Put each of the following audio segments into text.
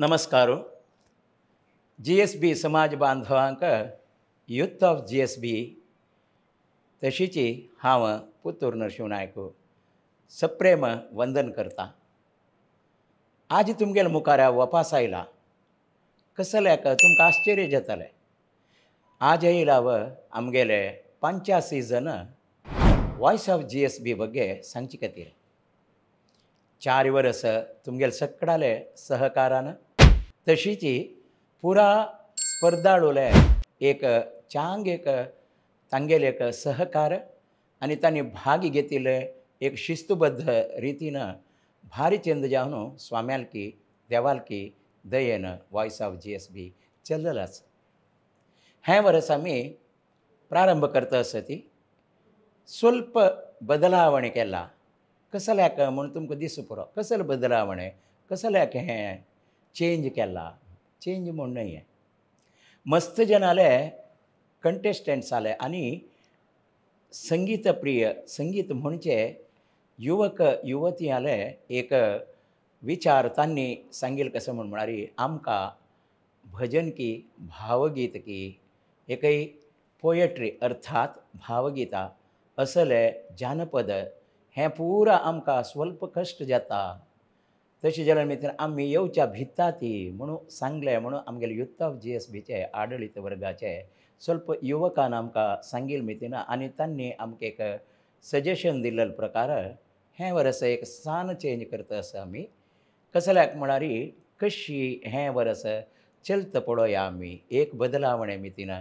नमस्कार G S बी समाज बांधवांक youth of G S B तशीची हांव पुतूर नरशिंव नायक सप्रेम वंदन करता। आज तुमगेले मुखार वापस आयला कसल्याक तुमकां आश्चर्य जातलें। आज आयला आमगेले पांचा season voice of G S B बग्गे सांगचे खातीर 4 वर्स तुमगेले सगळ्याले सहकारान तशीची पुरा स्पर्धाळूले एक चांग एक तांगेले एक सहकार आनी तांणी भाग घेतिल्ले एक शिस्तबद्ध रितीन भारी चेंद जावन स्वाम्यालकी देवालकी दयेन voice of G S B चल्ललाच। हें वर्स आमी प्रारंभ करता आसती स्वल्प बदलावण केला कसल्याक म्हूण तुमकां दिसूं पुरो कसलें बदलावण कसल्याक हें चेंज केला चेंज म्हूण न्हय हें मस्त जनाले कंटेस्टंट्स आले आनी संगीत प्रिय संगीत म्हणचे युवक युवती आले एक विचार तांणी सांगील कसं म्हूण म्हळ्यार आमकां भजन की भावगीत की एकय पोयट्री अर्थात भावगीता असले जानपद हें पुरा आमकां स्वल्प कश्ट जाता तशें जाल्यार मित्र आमी येवच्या भिता ती म्हणून सांगलें म्हणून आमगेले युथ ऑफ जी एस बीचे आडळीत वर्गाचे स्वल्प युवकान आमकां सांगील मितीन आनी तांणी आमकां एक सजेशन दिल्ले प्रकार हें वर्स एक सान चेंज करता आसा आमी कसल्याक म्हळ्यार कशी हें वर्स चलता पळोवया आमी एक बदलावणे मितीन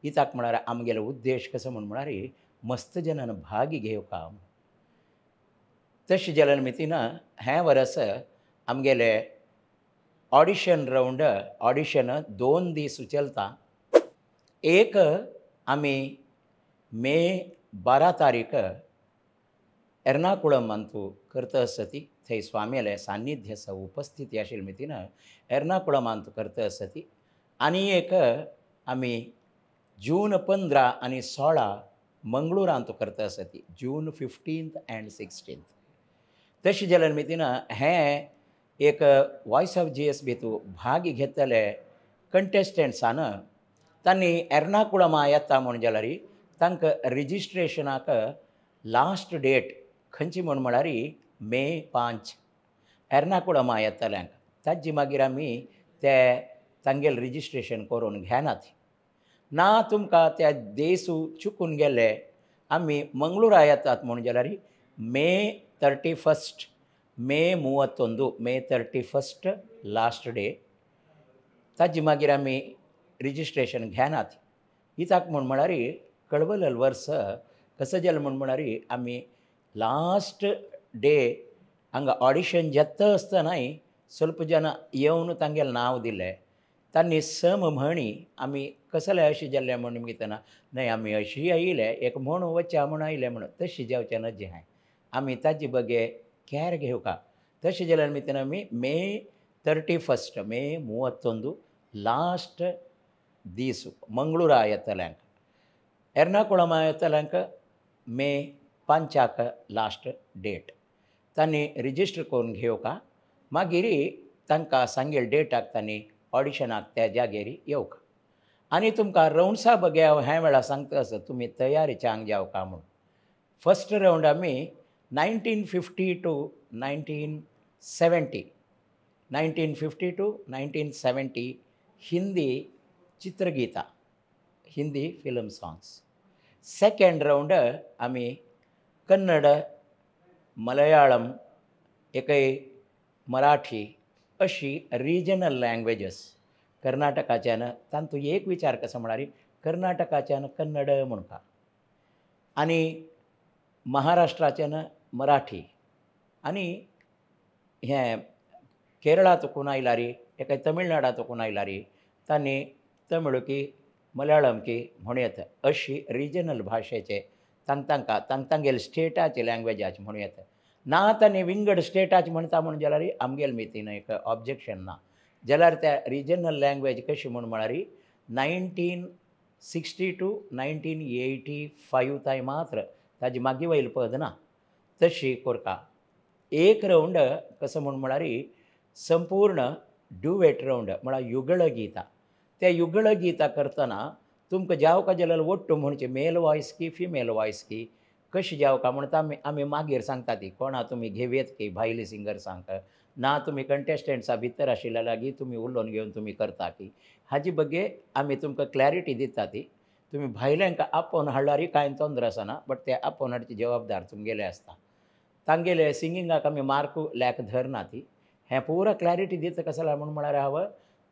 इताक म्हळ्यार आमगेलो उद्देश कसो म्हूण म्हळ्यार मस्त जनान भाग घेवका तशें जाल्यार मितीन हें वर्स आमगेले ऑडिशन रावंड ऑडिशन 2 दीस चलता। एक आमी मे 12 तारीख एर्नाकुळम अंतू करता आसती थंय स्वामीले सान्निध्य उपस्थिती आशिल्ली मितीन एर्नाकुळम अंतू करता आसती आनी एक आमी जून 15 आनी 16 मंगळूरांत करता आसती जून 15 एंड 16। तशें जाल्यार मितीन हें एक वॉयस ऑफ जी एस बी तूं भाग घेतले कंटेस्टंट्सान तांणी एर्नाकुळमा येता म्हूण जाल्यार तांकां रजिस्ट्रेशनाक लास्ट डेट खंयची म्हूण म्हळ्यार मे 5 एर्नाकुळमा येतल्यांक ताजी मागीर आमी ते तांगेले रजिस्ट्रेशन करून घेनात ना तुमकां त्या देसू चुकून गेले आमी मंगळुरा येतात म्हूण जाल्यार मे 31 मे 31 मे 31 लास्ट डे ताजी मागीर आमी रजिस्ट्रेशन घेनात। इताक म्हूण म्हळ्यार कळवलल वर्स कसं जालें म्हूण म्हळ्यार आमी लास्ट डे हांगा ऑडिशन जाता आसतनाय स्वल्प जाणां येवन तांगेलें नांव दिलें तांणी सम म्हणी आमी कसले अशें जाल्लें म्हूण घेतना न्हय आमी अशी आयिल्ले एक म्हूण वच्या म्हूण आयले म्हणून तशी जावचें ना जें हांवें आमी ताजी बगे कॅर घेवका तशें जाल्यार मितीन आमी मे 31 मे 31 लास्ट दीस मंगळुरा येतल्यांक एर्नाकुळमा येतल्यांक मे 5 लास्ट डेट तांणी रजिस्टर करून घेवका मागीर तांकां सांगेल डेटाक तांणी ऑडिशनाक त्या जागेर येवका आनी तुमकां रावंड्सा बगे हांव ह्या वेळार सांगता आसा तुमी तयारी चांग जावका म्हूण। फस्ट रावंड आमी 1950 टू 1970 1950 टू 1970 हिंदी चित्रगीता Hindi film songs. Second round आमी कन्नड मलयाळम एकय मराठी अशी रिजनल लँग्वेजस कर्नाटकाच्यान तांतू एक विचार कसो म्हळ्यार कर्नाटकाच्यान कन्नड म्हणटा आनी महाराष्ट्राच्यान मराठी आनी हें केरळांत कोण आयला रे एका तमिळनाडांत कोण आयला रे तांणी तमिळ की मलयाळम की म्हणू येता अशी रिजनल भाशेचे तांकां तांगेले स्टेटाचे लँग्वेजाचे म्हणू येता ना तांणी विंगड स्टेटाचे म्हणटा म्हूण जाल्यार आमगेले मितीन एक ऑब्जेक्शन ना जाल्यार त्या रिजनल लँग्वेज कशी म्हूण म्हळ्यार 1960 टू 1985 ताय मात्र ताजी मागीर वयल पद ना तशी कोरका। एक रावंड कसं म्हूण म्हळ्यार संपूर्ण ड्युएट रावंड म्हळ्यार युगळ गीता. त्या युगळ गीता करतना तुमकां जावका जाल्यार वट्टू म्हणचे मेल वॉयस की फिमेल वॉयस की कशी जावका म्हणटा आमी आमी मागीर सांगता ती कोणा तुमी घेवयेत की भायली सिंगर्सांक ना तुमी कंटेस्टंट्सा भितर आशिल्ल्या लागीं तुमी उलोवन घेवन तुमी करता की हाजी बगे आमी तुमकां क्लॅरिटी दिता ती. तुमी भायल्यांक आपोवन हाडल्यारय कांय तोंदर आसना बट ते आपोवन हाडची जबाबदार तुमगेले आसता. तांगेले सिंगिंगाक आमी मार्क लॅक धरना ती. हें पुरा क्लॅरिटी दिता कसो म्हूण म्हळ्यार हांव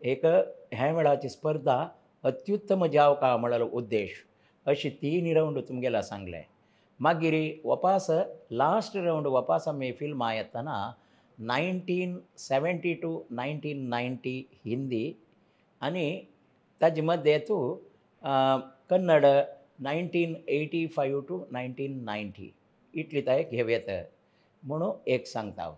एक हें वेळाची स्पर्धा अत्युत्तम जावका म्हळ्यार उद्देश अशी 3 रावंड तुमगेला सांगलें. मागीर वपास लास्ट रावंड वपास आमी फिल्मां येतना 1970 to 1990 Hindi आनी ताजे मदें तूं कन्नड 1985 to 1990 इतली ताय घेवयेत म्हणून एक सांगता हांव.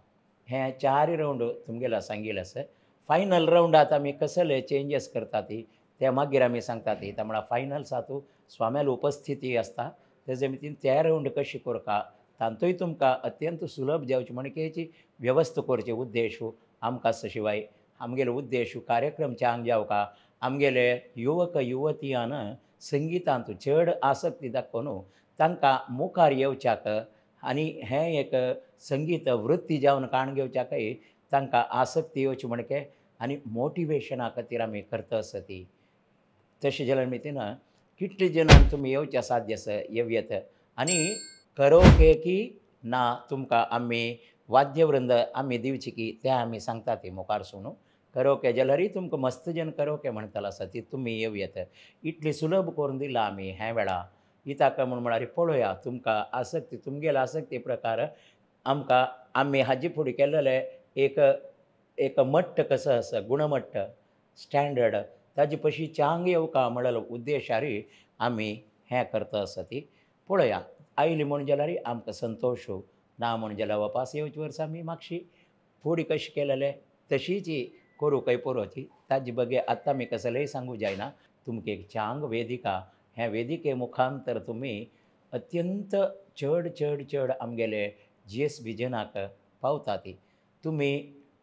हें 4 रावंड तुमगेला सांगिल्लें आसा. फायनल रावंडांत आमी कसले चेंजीस करता ती ते मागीर आमी सांगता ती. त्या म्हळ्यार फायनल्सांतू स्वाम्याल उपस्थिती आसता तेजे मितीन त्या रावंड कशी करका तांतूय तुमकां अत्यंत सुलभ जावची म्हणकेची व्यवस्था करचे उद्देश आमकां आसा. शिवाय आमगेलो उद्देश कार्यक्रम चांग जावका आमगेले युवक युवतियान संगितांत चड आसक्ती दाखोवन तांकां मुखार येवच्याक आनी हें एक संगीत वृत्ती जावन काण घेवच्याकय तांकां आसक्ती येवची म्हणके आनी मोटिवेशना खातीर आमी करता आसा ती. तशें जाल्यार मितीन कितले जणांक तुमी येवच्या साध्य आसा येवयेत आनी करोके की ना तुमकां आमी वाद्यवृंद आमी दिवची की तें आमी सांगता ती मुखार सून. करोके जाल्यारय तुमकां मस्त जन करोके म्हणटलो आसा ती तुमी येवयेत. इतली सुलभ करून दिला आमी ह्या वेळा. इताक म्हूण म्हळ्यार पळोवया तुमकां आसक्ती तुमगेले आसक्ती प्रकार आमकां आमी हाजे फुडें केल्लें एक एक मट्ट कसो आसा गुणमट्ट स्टँडर्ड ताजे पशी चांग येवका म्हळ्यार उद्देशारी आमी हें करता आसा ती. पळोवया आयली म्हूण जाल्यार आमकां संतोश ना म्हूण जाल्यार वापास येवचे वर्सा आमी मातशी फुडें कशें केलेलें तशीच करूंकय पुरो ती. ताजे बगे आतां आमी कसलेंय सांगूं जायना. तुमकां एक चांग वेदिका हें वेदिके मुखांतर तुमी अत्यंत चड चड चड आमगेले GSB जनाक पावता ती. तुमी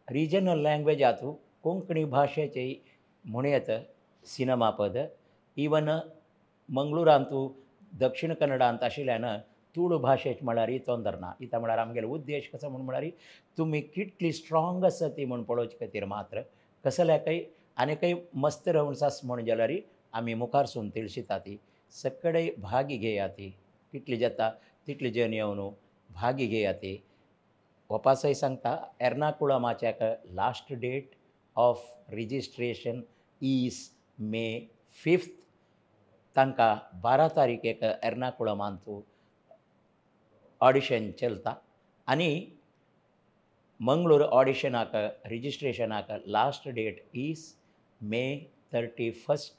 रिजनल लँग्वेजांतू कोंकणी भाशेचे म्हणयत सिनेमा पद इवन मंगळुरांतू दक्षिण कन्नडांत आशिल्ल्यान तुळू भाशेच म्हळ्यार तोंदर ना. इता म्हळ्यार आमगेलो उद्देश कसो म्हूण म्हळ्यार तुमी कितली स्ट्रोंग आसा ती म्हूण पळोवचे खातीर मात्र कसल्याकय आनीकय मस्त रावंड्स आस म्हूण जाल्यार आमी मुखार सून तिळशिता ती. सगळे भागी घेया ती कितली जाता तितली जन येवन भागी घेया ती. वपासय सांगता एर्नाकुळमाच्याक last date of registration is May 5. तांकां 12 तारखेक एर्नाकुळमांतू ऑडिशन चलता आनी मंगळूर ऑडिशनाक रजिस्ट्रेशनाक लास्ट डेट is May 31.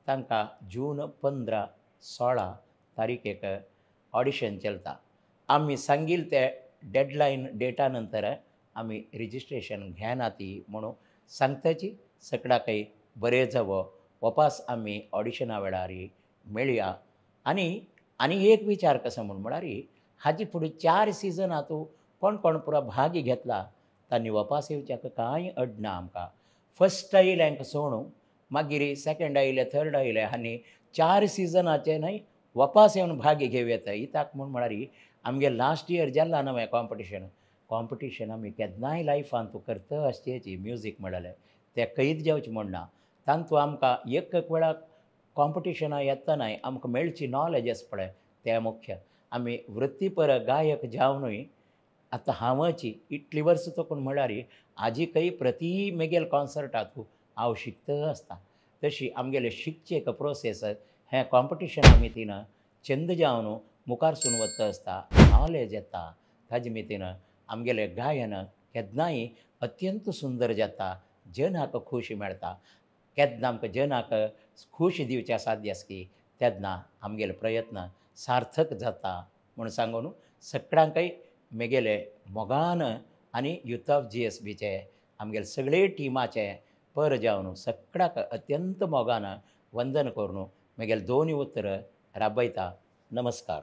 तांकां जून 15-16 तारखेक ऑडिशन चलता. आमी सांगील ते डेडलायन डेटा नंतर आमी रजिस्ट्रेशन घेना ती म्हणून सांगताची. सगळ्याकय बरें जावो वापास आमी ऑडिशना वेळार मेळया. आनी आनी एक विचार कसो म्हूण म्हळ्यार हाजी फुडें 4 सिजनांतू कोण कोण पुरा भाग घेतला तांणी वापास येवच्याक कांय अडना आमकां. फस्ट आयिल्ल्यांक सोडून मागीर सेकंड आयले थर्ड आयले आनी 4 सिजनाचे न्हय वापास येवन भाग घेवं येता. इताक म्हूण म्हळ्यार आमगे लास्ट इयर जाल्ला नवें कॉम्पिटिशन कॉम्पिटिशन आमी केन्नाय लायफान तूं करता आसचेची म्युजीक म्हळ्यार तें कैद जावचें म्हूण ना. तांतू आमकां एक एक वेळा कॉम्पिटिशनां येतनाय आमकां मेळची नॉलेज आसा पळय तें मुख्य. आमी वृत्तीपर गायक जावनूय आतां हांवची इतली वर्सां तकून म्हळ्यार आजीकय प्रती मेगेल कॉन्सर्टांत हांव शिकता आसता. तशी आमगेले शिकचे एक प्रोसेस हें कॉम्पिटिशन आमी तीन चंद जावन मुखार सून वता आसता नॉलेज येता ताजे मितीन आमगेलें गायन केन्नाय अत्यंत सुंदर जाता. जनाक खुशी मेळटा. केन्ना आमकां जनाक खुशी दिवच्या साध्य आसा की तेन्ना आमगेले प्रयत्न सार्थक जाता म्हूण सांगून सगळ्यांकय मेगेले मोगान आनी युथ ऑफ GSBचे आमगेले सगळे टिमाचे पर जावन सगळ्याक अत्यंत मोगान वंदन करून मेगेले 2 उतरां राबयता. नमस्कार.